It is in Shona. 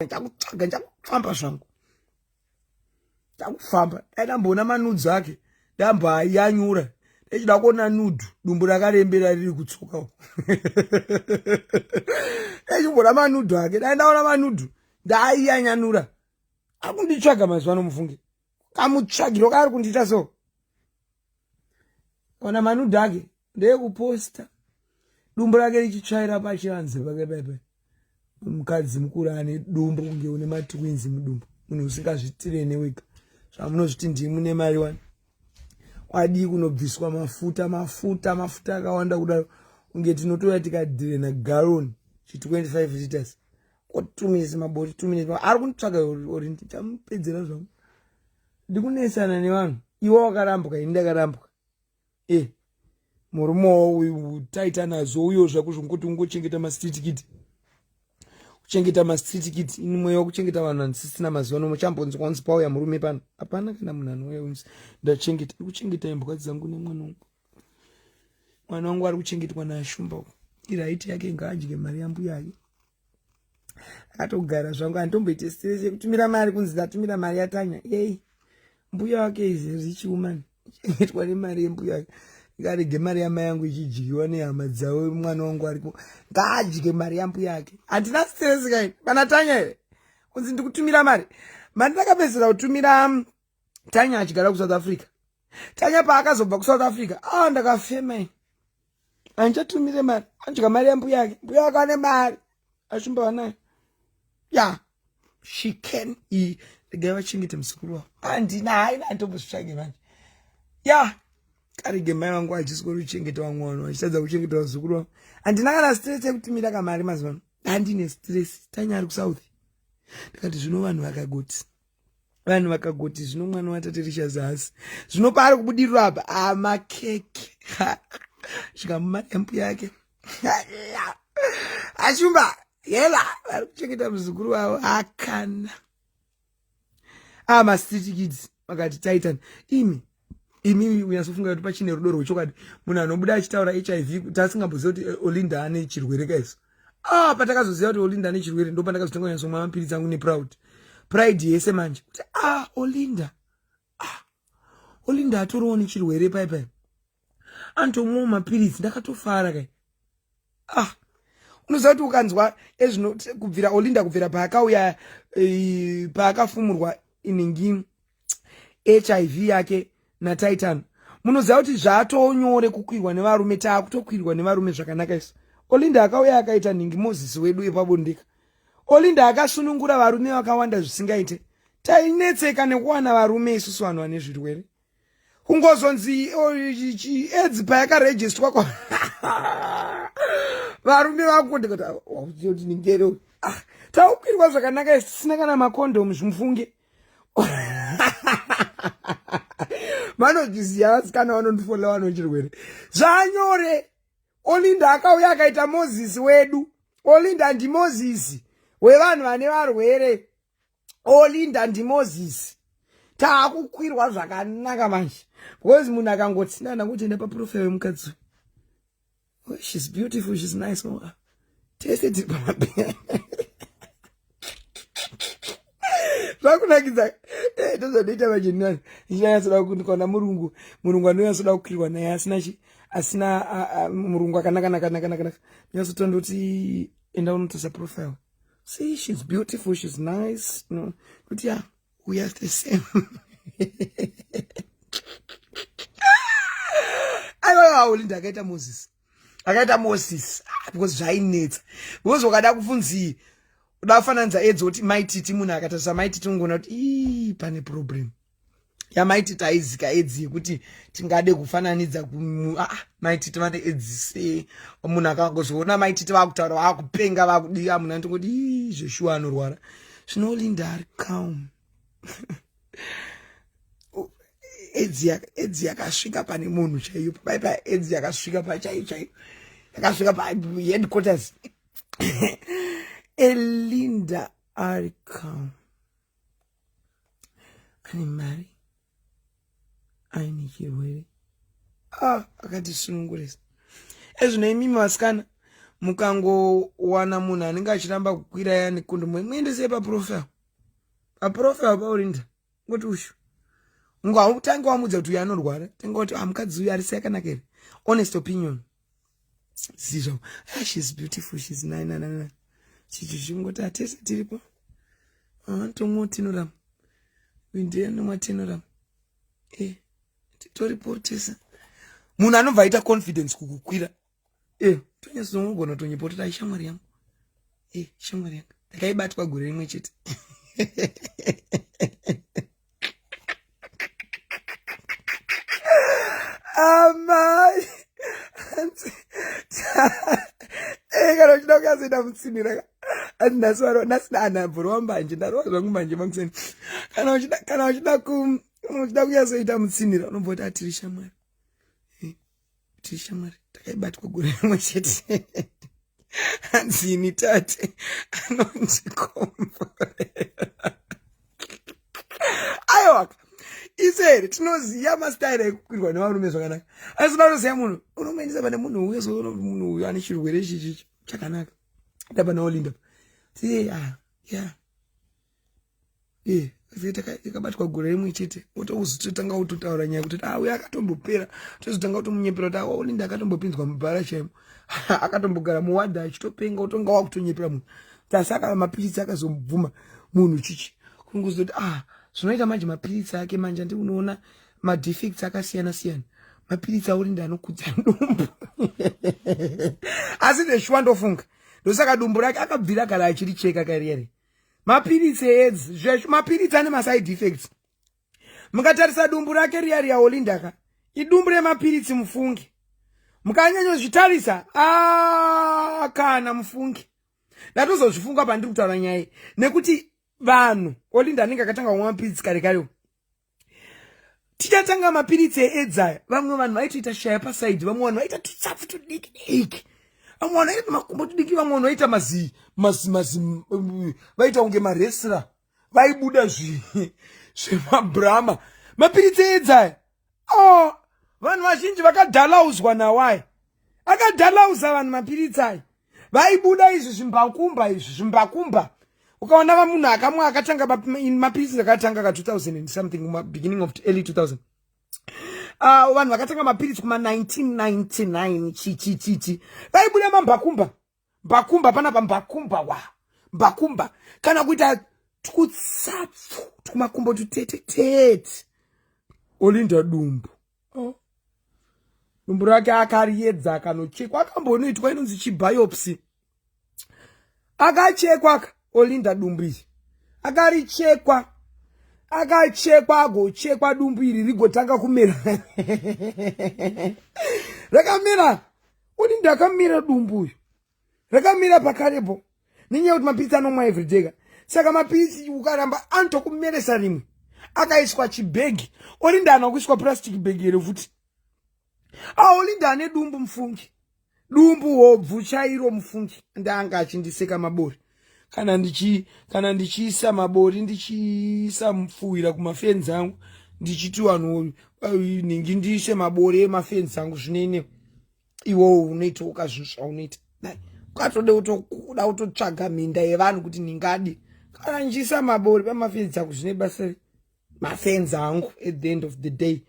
Ndichakutsvaga, ndichakufamba zvangu, ndichakufamba. Dai ndamboona manudzu ake, ndamboayanyura, ndichida kuona nudhu, dumbu rakarembera riri kutsoka uko. Ndichimboona manudhu ake, dai ndaona manudhu ndaiyanyanura. Akunditsvaga mazuva ano, mufunge kamutsvagiro kaari kundiita so. Ona manudhu ake ndeyekuposta, dumbu rake richitsvaira pachivanze pake pepe. Mukadzi mukuru ane dumbu kunge une matwins mudumbu, munhu usingazvitirene wega, zvamunozviti ndii mune mari wani. Kwadii kunobviswa mafuta, mafuta, mafuta akawanda kudaro, kunge tinotouya tikadhirena garoni chi 25 liters ko 2 minutes mabori, 2 minutes. Ari kunditsvaga ori ndichamupedzera zvangu. Ndikunesana nevanhu. Iwe wakarambwa, ini ndakarambwa. E murume uyu taita nazo uyo zvako zvonguti ungochengeta mastreet kid, kuchengeta mastreet kid. Ini mweya wekuchengeta vanhu handisisina mazuva ano. Muchambonzwa kunzi pauya murume pano? Hapana kana munhu anouya unzi ndachengeta. Ndikuchengeta imbwa dzangu nemwana wangu. Mwana wangu ari kuchengetwa naashumba uko, iraiti yake, ngaadye mari yambuya yake akatogara zvangu. Handitomboite stress yekutumira mari, kunzi ndatumira mari yatanya. Yei, mbuya wake is rich woman, chengetwa nemari yembuya wake. Ngarege mari yamai yangu ichidyiwa nehama dzavo, mwana wangu ariko, ngaadye mari yambuya yake. Handina stress kai pana Tanya here kunzi ndikutumira mari. Mari ndakapedzisira kutumira Tanya achigara kuSouth Africa. Tanya paakazobva kuSouth Africa, ah, ndakafema. Handichatumire mari, anodya mari yambuya yake. Mbuya wake ane mari, ashumba vanayo. Ya, she can e regai vachengete muzukuru wavo. Handina, haina, handitombozvitsvage manje. Ya, karege mai vangu achiswero kuchengeta vamwe vanhu, vachitadza kuchengeta vazukuru vavo. Handina kana stress yekutumira kamari mazuva ano, handine stress. Tanya ari kuSouth. Ndikati zvino vanhu vakagoti, vanhu vakagoti zvino mwana watate richazasi zvino paari kubudirira apa, amakeke svika mumari yambuya yake. Ashumba yela vari kuchengeta muzukuru wavo akana mastreet kids. Vakati titan imi imi unyatsofunga kuti pachine rudo rwechokwadi, munhu anobuda achitaura HIV kuti asingamboziva kuti Olinda ane chirwere kaiso? Ah, patakazoziva kuti Olinda ane chirwere, ndo pandakazotanga kunyatsomwa mapiritsi angu neproud, pride yese manje, kuti ah, Olinda, ah, Olinda atoriwo nechirwere pai pai, anotomwawo mapiritsi. Ndakatofara kai. Ah, unoziva kuti ukanzwa ezvino kubvira Olinda, kubvira paakauya, paakafumurwa inhingi HIV yake naTitan, munoziva kuti zvatonyore kukwirwa nevarume, taakutokwirwa nevarume zvakanaka isu. Olinda akauya akaita nhingi Mozisi wedu epabondeka. Olinda akasunungura varume vakawanda zvisingaite. Tainetseka nekuwana varume isusu vanhu vane zvirwere. Kungozonzi AIDS payakarejistwa kwa varume vakuti kuti ningero, ah, taukwirwa zvakanaka isu tisina kana makondomu. Zvimufunge, vanozviziva vasikana vanondifonera vanochirwere zvanyore. Olinda akauya akaita Mozisi wedu. Olinda ndiMozisi wevanhu vane varwere. Olinda ndiMozisi. Taakukwirwa zvakanaka manje, because munhu akangotsinana kuti enda paprofile yemukadzi, oh, she's beautiful, she's nice, oh, tese tiri pamabhea, zvakunakidza. Ndozvandoita manje. Ndichinanyatsoda kuona murungu, murungu anonyatsoda kukwirwa naye, asina chi asina murungu akanaka naka naka naka naka, nyatsotondoti enda unotosa profile, see, she's beautiful, she's nice, no kuti yeah, we are the same. Aiwa, Olinda akaita Moses, akaita Moses. Ah, because zvainetsa, because wakada kufunzi uda kufananidza AIDS, kuti Maititi, munhu akatarisa Maititi ungoona kuti ii pane problem yaMaititi. Aizika AIDS yekuti tingade kufananidza, ah, Maititi vane AIDS se munhu akangozoona Maititi vakutaura, vakupenga, vakudiya, munhu anotongoti ii zveshuwa anorwara. Zvino Olinda ari calm. AIDS yakasvika pane munhu chaiyo pai pa AIDS yakasvika pachaiyo chaiyo, yakasvika paheadquarters. Elinda ari calm, ane mari, aine chirwere. Ah, akatisunungurisa. Ezvino imimi vasikana Mukangowana munhu anenge achiramba kukwira yani kundu, muendesei paprofile, paprofile paOlinda. Ngoti ushu ngo hautangi wamudza kuti uyu anorwara, tanga kuti, "Ah, mukadzi uyu ari seakanaka here?" Honest opinion zizvo, "Ah, she's beautiful, she's nine nine nine." Chichi chingoti hatese tiripo. Ah, tomwa tinorama, uyu ndiye anomwa tinorama. Toripo tese. Munhu anobva aita confidence kukukwira. Tonyatsoogona kutonyepa kuti, "Ai, shamwari yangu, shamwari yangu, ndakaibatwa gore rimwe chete." Amai, kana uchida kuyazoita mutsinira, ati nhasi anabvorwa mbanje, ndarova zvangu mbanje makuseni. Kana uchida kuyazoita mutsinira, unobva kuti, "Atiri shamwari, tiri shamwari, takaibatwa gore rimwe chete." Hanzini tate anondikomborera. Aiwaka, ise here tinoziva masitaira ekukwirwa nevarume zvakanaka, asi unotoziva munhu unomuendesa pane munhu uyo, so munhu uyu ane chirwere chichichi chakanaka. Ndapa naOlinda ti, "Ah, ya, takabatwa gore rimwe chete." Otozotanga kutotaura nyaya kuti, "Ah, uyo akatombopera." Tozotanga kutomunyepera kuti, "Ah, Olinda akatombopinzwa mubhara chaimo, akatombogara muwadha achitopenga." Utonga wakutonyepera munhu, asi akava mapiritsi akazobvuma munhu chichi kungozoti, "Ah, zvinoita manje mapiritsi ake manje." Andi unoona madefects akasiyana siyana. Mapiritsi aOlinda anokudza dumbu, asi zveshuwa ndofunga ndosaka dumbu rake akabvira kare achiricheka kariyari. Mapiritsi eAIDS zveshu, mapiritsi ane maside effects. Mukatarisa dumbu rake riya riya Olindaka, idumbu remapiritsi mufungi. Mukanyanyozvitarisa, a kana mufungi, ndatozozvifunga pandiri kutaura nyaya, nekuti vanhu, Olinda anenge akatanga kumwa mapiritsi kare kare. Tichatanga mapiritsi eAIDS aya, vamwe vanhu vaitoita shaya paside, vamwe vanhu vaita tutsapfu tudiki diki, vamwe vanhu vaita makumbo tudiki, vamwe vanhu vaita mazi mazi mazi, vaita kunge maresra, vaibuda zvemabrama. Mapiritsi eAIDS aya, oh, vanhu vazhinji vakadhalauzwa nawaya, akadhalauza vanhu mapiritsi aya. Vaibuda izvi zvimbakumba, izvi zvimbakumba. Ukaona vamunhu akamwa, akatanga mapiritsi akatanga ka 2000 and something, beginning of early 2000. Vanhu vakatanga mapiritsi kuma-1999 chichichichi, vaibuda mambakumba mbakumba panapa, mbakumba wa mbakumba, kana kuita tukutsapfu tukumakumbo tutetetete. Olinda dumbu, oh. Dumbu rake akariedza, akanochekwa, akambonoitwa inonzi chibiopsy, akachekwa ka. Olinda dumbu iri akarichekwa, akachekwa, agochekwa dumbu iri rigotanga kumera. Rakamera, Olinda akamira dumbu uyu, rakamira pakarepo, nenyaya yekuti mapiritsi anomwa everyday ka. Saka mapiritsi ukaramba anotokumeresa rimwe. Akaiswa chibhegi, Olinda ana kuiswa plastic bag here futi. AOlinda ane dumbu mufungi, dumbu hobvu chairo mufungi. Ndanga achindiseka mabori kana ndichiisa mabori, ndichiisa mupfuwira kumafenzi angu, ndichiti vanhu ningi ndiise mabori emafenzi angu. Zvinene iwowo unoita ukazvinhu zvaunoita, ukatode kutokuda kutotsvaga minda yevanhu kuti ningadi kana ndichiisa mabori pamafenzi angu, zvine basa mafenzi angu at the end of the day.